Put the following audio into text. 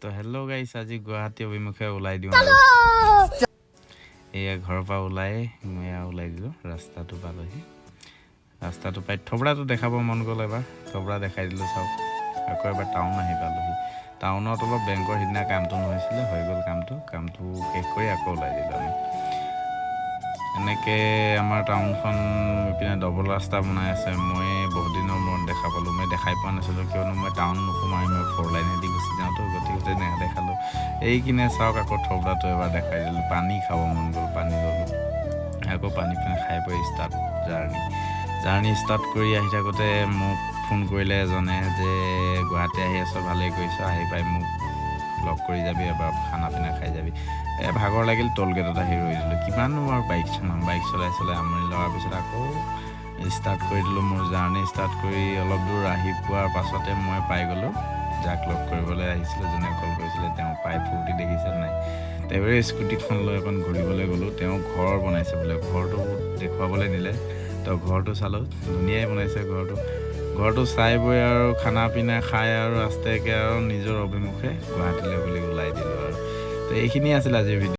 তো হেল্ল' গাইছ, আজি গুৱাহাটী অভিমুখে ওলাই দিওঁ আৰু। এয়া ঘৰৰ পৰা ওলাই এয়া ওলাই দিলোঁ। ৰাস্তাটো পালোহি। ৰাস্তাটো পাই থবৰাটো দেখাব মন গ'ল, এবাৰ থবৰা দেখাই দিলোঁ, চাওক। আকৌ এবাৰ টাউন আহি পালোহি। টাউনত অলপ বেংকৰ সিদিনা কামটো নহৈছিলে, হৈ গ'ল কামটো। কামটো শেষ কৰি আকৌ ওলাই দিলোঁ আমি। এনেকৈ আমাৰ টাউনখন ইপিনে ডবল ৰাস্তা বনাই আছে। মই বহুত দিনৰ মূৰত দেখা পালোঁ। মই দেখাই পোৱা নাছিলোঁ, কিয়নো মই টাউন নোসোমাই মই ফ'ৰ লাইনেদি গুচি যাওঁতো, গতিকে নেদেখালোঁ। এইকিনে চাওক, আকৌ থবৰাটো এবাৰ দেখাই দিলোঁ। পানী খাব মন গ'ল, পানী ল'লোঁ। আকৌ পানী পানী খাই বৈ ষ্টাৰ্ট জাৰ্ণি। জাৰ্ণি ষ্টাৰ্ট কৰি আহি থাকোঁতে মোক ফোন কৰিলে এজনে যে গুৱাহাটী আহি আছ, ভালেই কৰিছ, আহি পাই মোক লগ কৰি যাবি, এবাৰ খানা পিনা খাই যাবি। এই ভাগৰ লাগিল, ট'ল গেটত আহি ৰৈ দিলোঁ। কিমাননো আৰু বাইক চলাম? বাইক চলাই চলাই আমনি লগাৰ পিছত আকৌ ষ্টাৰ্ট কৰি দিলোঁ মোৰ জাৰ্ণি। ষ্টাৰ্ট কৰি অলপ দূৰ আহি পোৱাৰ পাছতে মই পাই গ'লোঁ যাক লগ কৰিবলৈ আহিছিলোঁ, যোনে কল কৰিছিলে। তেওঁ পাই ফূৰ্তি দেখিছে নাই? তেওঁৰে স্কুটিখন লৈ অকণ ঘূৰিবলৈ গ'লোঁ। তেওঁ ঘৰ বনাইছে বোলে, ঘৰটো দেখুৱাবলৈ নিলে। তো ঘৰটো চালোঁ, ধুনীয়াই বনাইছে ঘৰটো। ঘৰটো চাই বৈ আৰু খানা পিনা খাই আৰু আস্তেকৈ আৰু নিজৰ অভিমুখে গুৱাহাটীলৈ বুলি ওলাই দিলোঁ আৰু। তো এইখিনিয়ে আছিল আজিৰ ভিডিঅ'।